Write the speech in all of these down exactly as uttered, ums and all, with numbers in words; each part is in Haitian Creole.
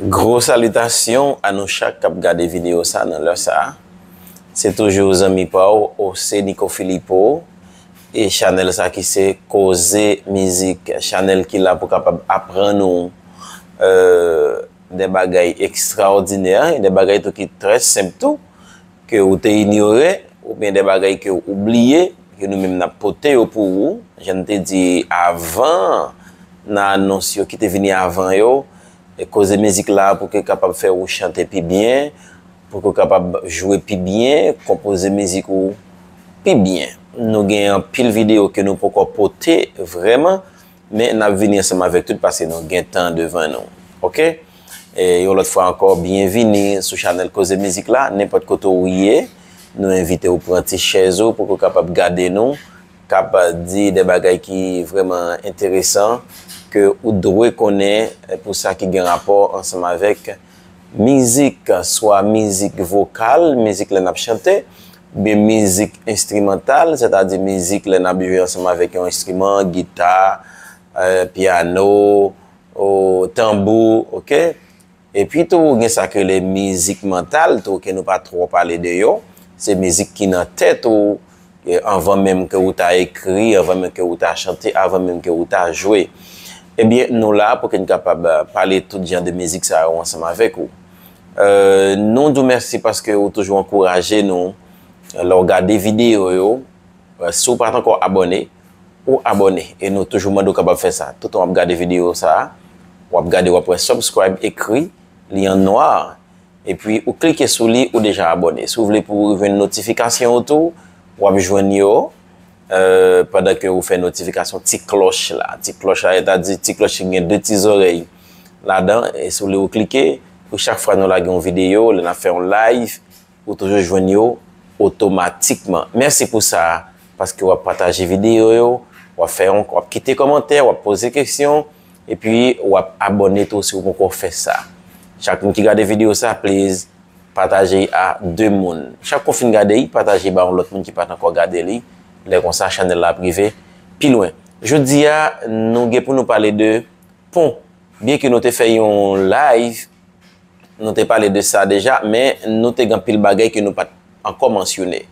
Gwo salitasyon a nou chak k ap gade videyo sa nan lè sa. Se toujou zanmi pa w, José Nico Filipo, e chanèl sa ki se Koze Mizik, chanèl ki la pou kapab aprann ou, euh, de bagay ekstraòdinè, e de bagay tou ki trè senp tou, ke ou te inyore, oubyen de bagay ke ou bliye, ke nou menm n ap pote yo pou ou. Jan n te di avan, nan anons yo ki te vini avan yo, e Koze Mizik la pou ke kapab fè ou chante pi byen, pou ke w kapab jwe pi byen, konpoze mizik ou pi byen. Nou gen anpil videyo ke nou poko pote vrèman, men n ap vini ansanm avèk tout paske nou gen tan devan nou. Oke? E yon lòt fwa ankò, byenvini sou chanèl Koze Mizik la, nenpòt kote ou ye, nou envite w pran ti chèz ou pou ke w kapab gade nou, k ap di de bagay ki vrèman enteresan, ke ou dwe konnen pou sa ki gen rapò ansanm avèk mizik, swa mizik vokal, mizik lè n ap chante, oubyen mizik enstrimantal, sètadi mizik lè n ap jwe ansanm avèk yon enstriman, gita, euh, pyano, o, tanbou, oke? Epi tou, gen sa k rele mizik mantal tou, ke nou pa twò pale de yo. Se mizik ki nan tèt ou, e, anvan menm ke ou ta ekri, anvan menm ke ou ta chante, anvan menm ke ou ta jwe. Ebyen, nou la pou ke n kapab, euh, pale tout jan de mizik sa yo ansanm avèk ou. Euh, nou di w mèsi paske ou toujou ankouraje nou, euh, lè w gade videyo yo. Euh, si w pa t ankò abòne, ou abòne. E nou toujou mande w kapab fè sa. Toutan w ap gade videyo sa a, w ap gade, w ap wè subscribe ekri, li an nwa. Epi ou klike sou li, ou deja abòne. Si w vle pou w jwenn notifikasyon yo tou, w ap jwenn yo, euh, pandan ke ou fè notifikasyon ti klòch la. Ti klòch la, sètadi ti klòch ki gen de ti zòrèy ladan. E si w vle ou klike, pou chak fwa nou lage yon videyo, lè n ap fè yon live, ou toujou jwenn yo otomatikman. Mèsi pou sa, paske w ap pataje videyo yo, w ap fè yon, w ap kite kòmantè, w ap poze kesyon, epi w ap abòne tou si w poko fè sa. Chak moun ki gade videyo sa, please, pataje a de moun. Chak kou w fin gade li, pataje ba yon lòt moun ki pa t ankò gade li. Lè konsa, chanèl la ap rive pi lwen. Jodi a, nou gen pou nou pale de pon. Byenke nou te fè yon live, nou te pale de sa deja, men nou te gen anpil bagay ke nou pa t ankò mansyone.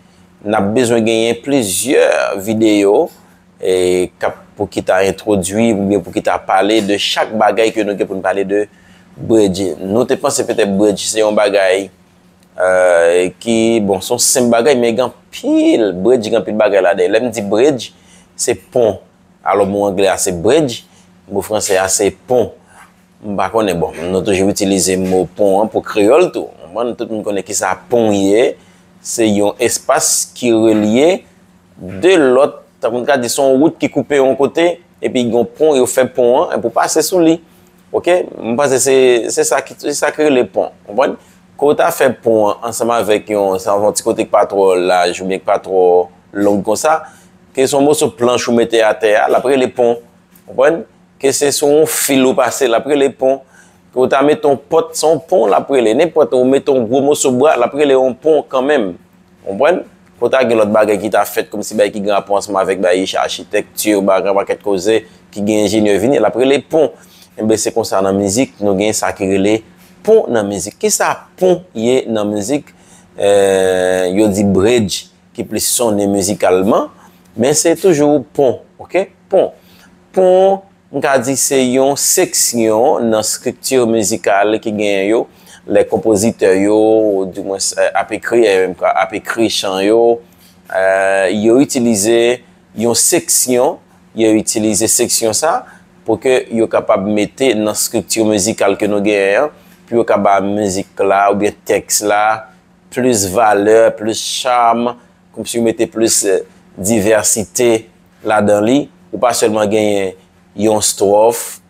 N ap bezwen genyen plizyè videyo, e, k ap, pou ki ta entwodui oubyen pou ki ta pale de chak bagay ke nou gen pou n pale de bridge. Nou te panse petèt bridge se yon bagay, euh, ki, bon, se yon senp bagay, men gen anpil bridge, gen anpil bagay ladan. Lè m di bridge, se pon. Alò, mo anglè a se bridge, mo fransè a se pon. M pa konnen, bon, nou toujou itilize mo pon an pou kreyòl tou. Konprann? Tout moun konnen kisa pon ye. Se yon espas ki relye de lòt, tankou n ka di, se yon wout ki koupe yon kote, epi gen yon pon, yo fè pon an, epi w pase sou li. Oke? M panse se, se sa ki, se sa ki rele pon. Konprann? Ke w ta fè pon an ansanm avèk yon, sa yon ti kote ki pa twò laj oubyen ki pa twò long konsa, ke se yon moso planch ou mete atè a, l ap rele pon. Konprann? Ke se sou yon fil ou pase, l ap rele pon. Ke w ta mete yon pòt, se yon pon l ap rele. Nenpòt, ou mete yon gwo moso bwa, l ap rele yon pon kanmenm. Konprann? Ke w ta gen lòt bagay ki ta fèt kòmsi bagay ki gen rapò ansanm avèk bagay achitèkti, bagay pakèt koze, ki gen enjenyè vini, l ap rele pon. Enben, se konsa nan mizik, nou gen sa ki rele pon nan mizik. Kisa pon ye nan mizik? Eh, yo di bridge, ki plis sonnen mizikalman, men se toujou pon, oke? Pon. Pon, m ka di se yon seksyon nan estrikti mizikal ki genyen yo, lè konpozitè yo, ou dimwens, eh, ap ekri, eh, ap ekri chan yo, eh, yo itilize yon seksyon, yo itilize seksyon sa pou ke yo kapab mete nan estrikti mizikal ke nou genyen an, pou yo ka ba mizik la oubyen tèks la plis valè, plis cham, kòmsi yo mete plis, eh, divèsite ladan li. Ou pa sèlman genyen yon estwòf,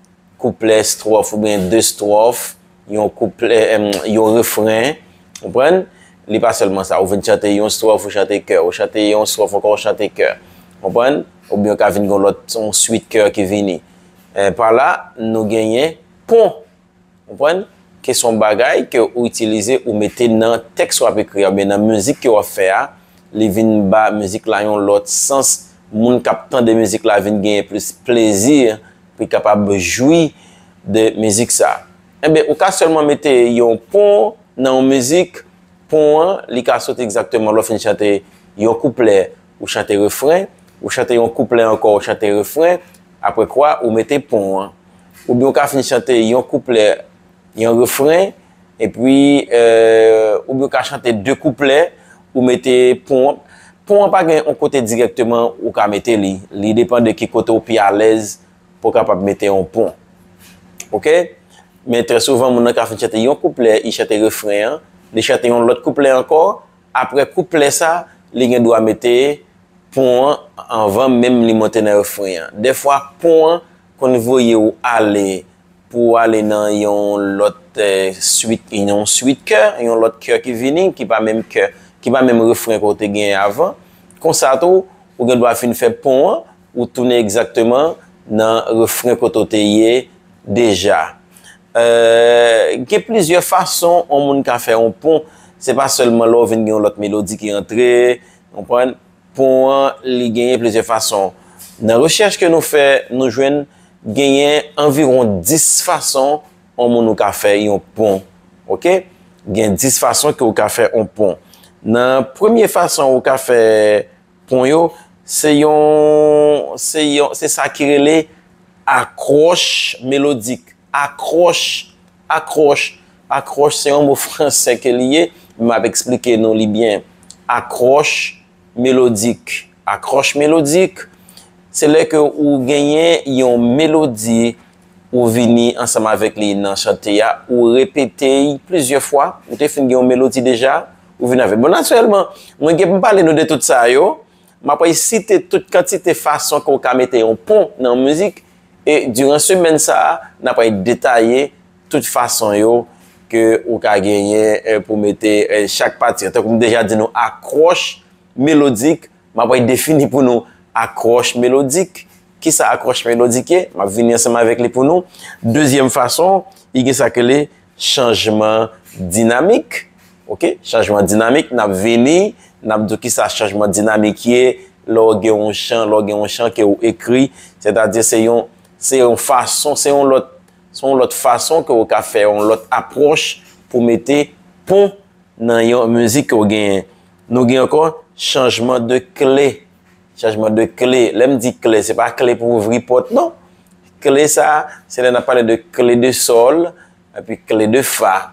kouplè, estwòf, oubyen de estwòf, yon kouplè, em, yon refren, konprann? Li pa sèlman sa, ou vin chante yon estwòf, ou chante kè, ou chante yon estwòf ankò, ou chante kè, konprann? Oubyen ou ka vin gen lòt, yon swit kè ki vini. Eh, pa la, nou genyen pon. Konprann? Ke se yon bagay ke ou itilize, ou mete nan tèks w ap ekri a, oubyen nan mizik ke w ap fè a, li vin ba mizik la yon lòt sans, moun k ap tande mizik la vin genyen plis plezi pou l kapab jwi de mizik sa. Enben, ou ka sèlman mete yon pon nan yon mizik. Pon an, li ka soti egzakteman lè w fin chante yon kouplè, ou chante refren, ou chante yon kouplè ankò, ou chante refren, apre kwa, ou mete pon an. Oubyen ou ka fin chante yon kouplè, yon refren, epi, euh, oubyen ou ka chante de kouplè, ou mete pon an. Pon an pa gen yon kote dirèkteman ou ka mete li. Li depann de ki kote ou pi alèz pou w kapab mete yon pon. Oke? Men trè souvan, moun nan ka fin chante yon kouplè, li chante refren an, li chante yon lòt kouplè ankò, apre kouplè sa, li gen dwa mete pon an anvan menm li monte nan refren an. Dèfwa, pon an konn voye w ale pou w ale nan yon lòt, eh, swit, yon swit kè, yon lòt kè ki vini, ki pa menm kè, ki pa menm refren ke w te genyen avan. Konsa tou, ou gen dwa fin fè pon an, ou tounen egzakteman nan refren kote w te ye deja. Eh, gen plizyè fason yon moun ka fè yon pon. Se pa sèlman lè w vin gen yon lòt melodi ki antre, w konprann? Pon an, li genyen plizyè fason. Nan rechèch ke nou fè, nou jwenn genyen anviwon dis fason yon moun ou ka fè yon pon. Oke? Gen dis fason ke ou ka fè yon pon. Nan premye fason ou ka fè pon yo, se yon, se yon, se sa ki rele akwòch melodik. Akwòch, akwòch, akwòch, se yon mo fransè ke li ye, m ap eksplike nou li byen. Akwòch melodik. Akwòch melodik, se lè ke ou genyen yon melodi, ou vini ansanm avèk li nan chante a, ou repete l plizyè fwa, ou te fin gen yon melodi deja, ou vin avè l. Bon, natirèlman, mwen gen pou m pale nou de tout sa yo, m ap site tout kantite fason ke w ka mete yon pon nan yon mizik, e diran semèn sa a, n ap detaye tout fason yo ke ou ka genyen, eh, pou mete, eh, chak pati. Tankou m deja di nou, akwòch melodik, m ap defini pou nou akwòch melodik. Kisa akwòch melodik ye? M ap vini ansanm avèk li pou nou. Dezyèm fason, li gen sa ke le chanjman dinamik. Oke? Chanjman dinamik, n ap vini, n ap di w kisa chanjman dinamik ye, lè w gen yon chan, lè w gen yon chan ke w ekri, sètadi se yon, se yon fason, se yon lòt, se yon lòt fason ke w ka fè yon lòt apwòch pou mete pon nan yon mizik ke w genyen. Nou gen ankò chanjman de kle. Chanjman de kle. Lè m di kle, se pa kle pou ouvri pòt, non. Kle sa, se lè n ap pale de kle de sòl, epi kle de fa.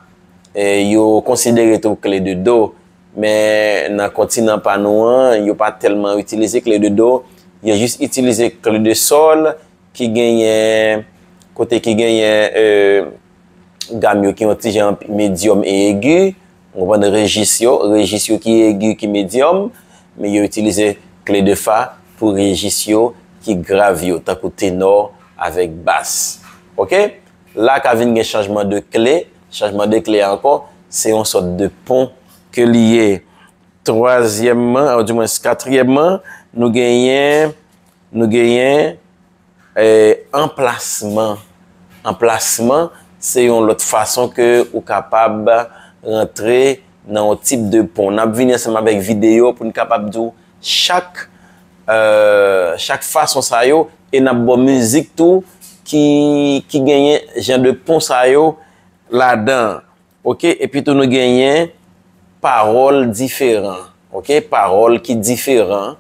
E yo konsidere tou kle de do. Men nan kontinan pa nou an, yo pa tèlman itilize kle de do. Yo jis itilize kle de sòl, ki genyen, kote ki genyen, eh, gam yo ki yon ti jan medyòm e egi, ou konprann rejis yo, rejis yo ki egi, ki medyòm, men yo itilize kle de fa pou rejis yo ki grav yo, tankou tenò avèk bas. Oke? La ka vin gen chanjman de kle, chanjman de kle ankò, se yon sòt de pon ke li ye. Twazyèmman, ou dimwens katriyèmman, nou genyen, nou genyen, eh, anplasman. Anplasman, se yon lòt fason ke ou kapab rantre nan yon tip de pon. N ap vini ansanm avèk videyo pou n kapab di w chak, eh, chak fason sa yo, e n ap ba w mizik tou ki, ki genyen jan de pon sa yo ladan. Oke, epi tou nou genyen pawòl diferan. Oke, pawòl ki diferan.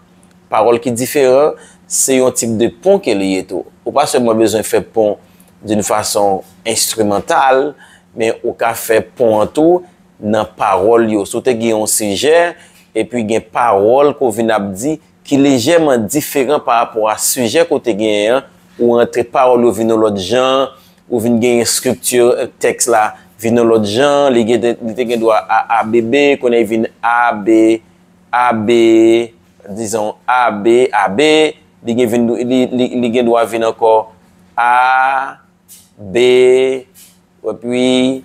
Pawòl ki diferan, se yon tip de pon ke li ye tou. Ou pa sèlman bezwen fè pon d'une façon instrumentale, men ou ka fè pon an tou nan pawòl yo. Si w te gen yon sijè, epi gen pawòl ke w vin ap di, ki lejèman diferan pa rapò a sijè ke w te genyen an, ou rantre pawòl yo vin yon lòt jan, ou vin genyen estrikti, eh, tèks la vin yon lòt jan, li gen, li te gen dwa A A B B, kounye a li vin A B, A B, dizon A B, A B, li gen vin, li, li, li gen dwa vin ankò A, B, epi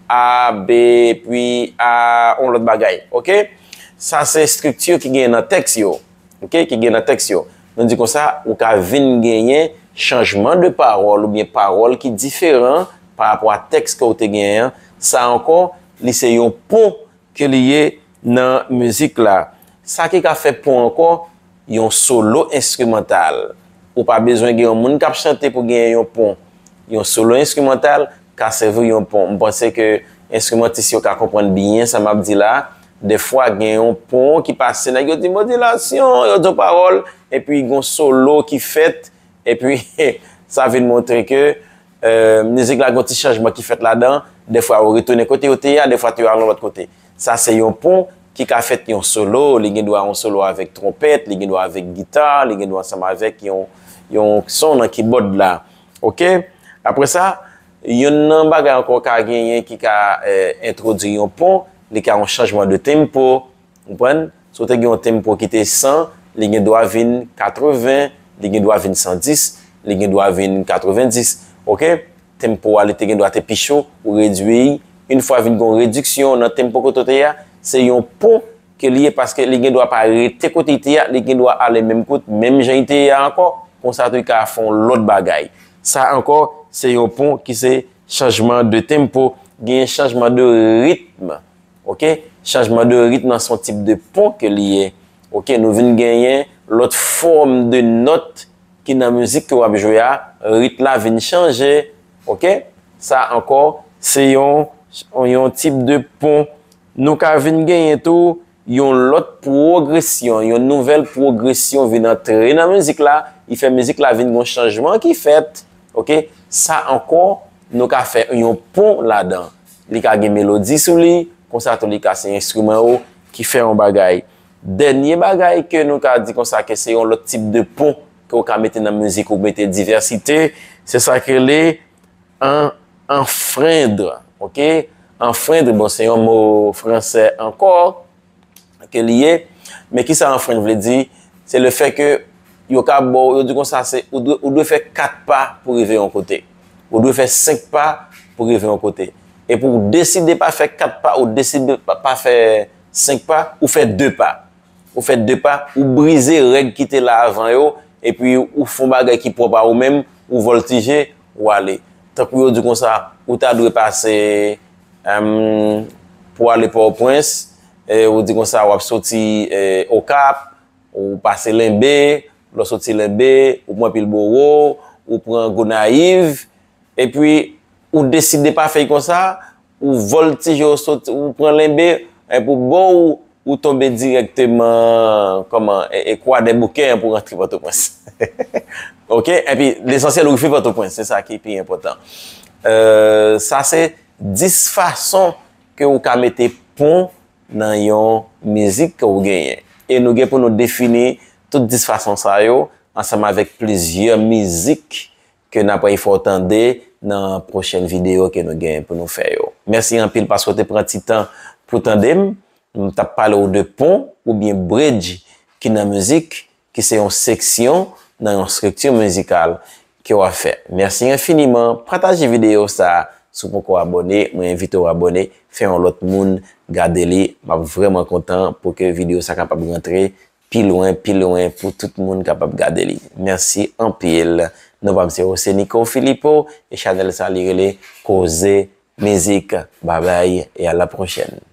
A, B, epi A, yon lòt bagay, oke? Sa se estrikti ki gen nan tèks yo, oke? Ki gen nan tèks yo. Nou di konsa, ou ka vin genyen chanjman de pawòl oubyen pawòl ki diferan pa rapò a tèks ke w te genyen an. Sa ankò, li se yon pon ke li ye nan mizik la. Sa ki ka fè pon ankò, yon solo enstrimantal. Ou pa bezwen gen yon moun k ap chante pou genyen yon pon. Yon solo enstrimantal ka sèvi yon pon. M panse ke enstrimantis yo ka konprann byen sa m ap di la. Defwa, gen yon pon ki pase, nèg yo di modilasyon, yo di yon pawòl, epi gen yon solo ki fèt, epi sa vin montre ke, eh, mizik la gen yon ti chanjman ki fèt ladan. Defwa, yo retounen kote yo te ye a, defwa, yo al yon lòt kote. Sa se yon pon ki ka fèt yon solo, li gen dwa yon solo avèk twonpèt, li gen dwa avèk gita, li gen dwa ansanm avèk yon, yon son nan kibòd la. Oke? Apre sa, youn nan bagay ankò ka genyen ki ka, eh, entwodui yon pon, li ka yon chanjman de tempo. Konprann? Si w te gen yon tempo ki te san, li gen dwa vin katreven, li gen dwa vin san dis, li gen dwa vin katrevendis. Oke? Tempo a, li te gen dwa te pi cho, ou redui. Yon fwa vin gen yon rediksyon nan tempo kote w te ye a, se yon pon ke li ye, paske li gen dwa pa rete kote li te ye a, li gen dwa ale menm kote, menm jan li te ye a ankò. Konsa tou, li ka fè yon lòt bagay. Sa ankò, se yon pon ki se chanjman de tempo, gen chanjman de ritm. Oke? Chanjman de ritm nan se yon tip de pon ke li ye. Oke? Nou vin genyen lòt fòm de nòt ki nan mizik ke w ap jwe a, rit la vin chanje. Oke? Sa ankò, se yon, yon tip de pon. Nou ka vin genyen tou yon lòt pwogresyon, yon nouvèl pwogresyon vin antre nan mizik la, li fè mizik la vin gen yon chanjman ki fèt. Oke? Sa ankò, nou ka fè yon pon ladan. Li ka gen melodi sou li, konsa tou li ka se enstriman yo ki fè yon bagay. Dènye bagay ke nou ka di konsa ke se yon lòt tip de pon ke w ka mete nan mizik ou mete divèsite, se sa k rele an, enfreindre, oke? Enfreindre, bon, se yon mo fransè ankò ke li ye, men kisa enfreindre vle di? Se le fè ke yo ka ba w, yo di konsa, se ou dwe, ou dwe fè kat pa pou rive yon kote. Ou dwe fè senk pa pou rive yon kote. E pou w deside pa fè kat pa, ou deside pa, pa fè senk pa, ou fè de pa. Ou fè de pa, ou brize règ ki te la avan yo, epi ou fè yon bagay ki pwòp a ou menm, ou vòltije, ou ale. Tankou yo di konsa, ou ta dwe pase, em, pou ale Pòtoprens, e ou di konsa, w ap soti, e, Okap, ou pase Lenbe, lè w soti Lenbe, ou pran Pilbowo, ou pran Gonayiv, epi ou deside pa fè l konsa, ou vòltije, ou soti, ou pran Lenbe, epi ou bò ou, ou tonbe dirèkteman, kòman, e, e Kwadèboukè pou rantre Pòtoprens. Oke? Epi, lesansyèl, ou rive Pòtoprens, se sa ki pi enpòtan. Euh, sa se dis fason ke ou ka mete pon nan yon mizik ke ou genyen. E nou gen pou nou defini tout dis fason sa yo ansanm avèk plizyè mizik ke n ap fè w tande nan pwochèn videyo ke nou gen pou nou fè yo. Mèsi anpil paske w te pran ti tan pou tande m. M t ap pale w de pon oubyen bridge ki nan mizik, ki se yon seksyon nan yon estrikti mizikal ke w ap fè. Mèsi enfiniman. Pataje videyo sa a. Si w poko abòne, mwen envite w abòne. Fè yon lòt moun gade li. M ap vrèman kontan pou ke videyo sa kapab rantre pi lwen, pi lwen pou tout moun kapab gade li. Mèsi anpil. Non pa m se José Nico Philippot e chanèl sa li rele Koze Mizik. Babay e a la pwochèn.